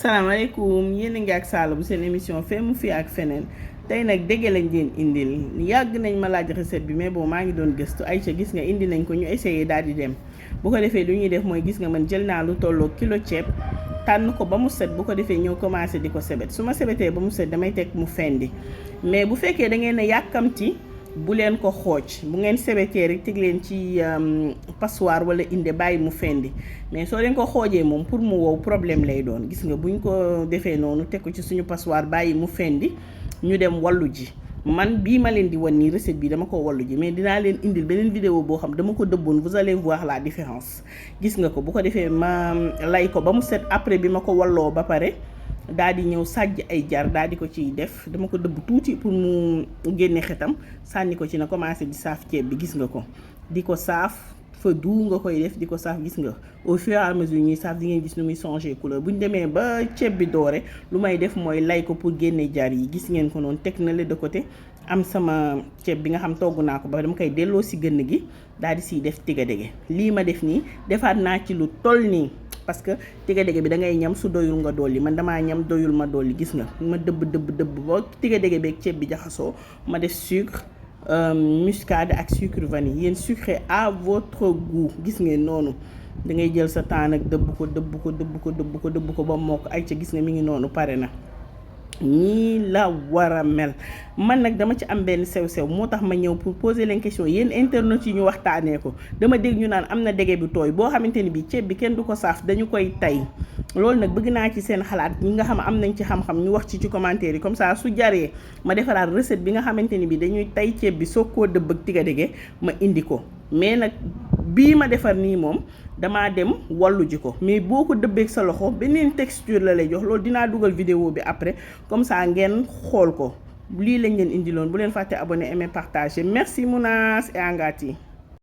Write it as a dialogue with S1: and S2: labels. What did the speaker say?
S1: salaamaaleykum yéen a ngi ak Salla bu seen émission fee mu fii ak feneen tey nag dégg lañ leen indil yàgg nañ ma laaj recette bi mais bon maa ngi doon gëstu Aïcha gis nga indi nañ ko ñu essayé daal di dem bu ko defee lu ñuy def mooy gis nga man jël naa lu tolloo kilo ceeb tànn ko ba mu set bu ko defee ñëw commencé di ko sebet su ma sebetee ba mu set damay teg mu fendi mais bu fekkee da ngeen a yàkkamti bu leen ko xooj bu ngeen sebetee rek teg leen ci passoire wala inde bàyyi mu fendi mais soo leen ko xoojee moom pour mu wow problème lay doon gis nga buñ ko defee noonu teg ko ci suñu passoire bàyyi mu fendi ñu dem wallu ji man bii ma leen di wan nii recette bi dama ko wallu ji mais dinaa leen indil beneen vidéo boo xam dama ko dëbboon vous allez voir la différence gis nga ko bu ko defee ma lay ko ba mu set après bi ma ko walloo ba pare daal di ñëw sàjj ay jar daal di ko ciy def dama ko dëbb tuuti pour mu génne xetam sànni ko ci na commencé di saaf ceeb bi gis nga ko di ko saaf fa du nga koy def di ko saaf gis nga au fur et à mesure ñuy saaf di ngeen gis nu muy changer couleur bu ñu demee ba ceeb bi doore lu may def mooy lay ko pour génne jar yi gis ngeen ko noonu teg na le de côté am sama ceeb bi nga xam togg naa ko ba dama koy delloo si gënn gi daal di siy def tigadege lii ma def nii defaat naa ci lu toll nii parce que tigadege bi da ngay ñam su doyul nga dolli man damaa ñam doyul ma dolli gis nga ma dëbb ba tigadege beeg ceeb bi jaxasoo ma def sucre muscade ak sucre vanille yéen sucré à votre goût gis ngeen noonu da ngay jël sa temps nag dëbb ko ba mokk ay ca gis nga mi ngi noonu pare na nii la war a mel man nag dama ci am benn sew-sew moo tax ma ñëw pour poser leen question yéen internet yi ñu waxtaanee ko dama dégg ñu naan am na dege bi tooy boo xamante ni bi ceeb bi kenn du ko saaf dañu koy tay loolu nag bëgg naa ci seen xalaat ñi nga xam am nañ ci xam-xam ñu wax ci commentaire yi comme ça su jaree ma defaraat recette bi nga xamante ni bi dañuy tay ceeb bi soog koo dëbb ak tigadege ma indi ko mais nag bii ma defar nii moom damaa dem wallu ji ko mais boo ko dëbbeeg sa loxo beneen texture la lay jox loolu dinaa dugal vidéo bi après comme ça ngeen xool ko lii lañ leen indiloon bu leen fàtte abonné aimer partager merci Mounas et Angati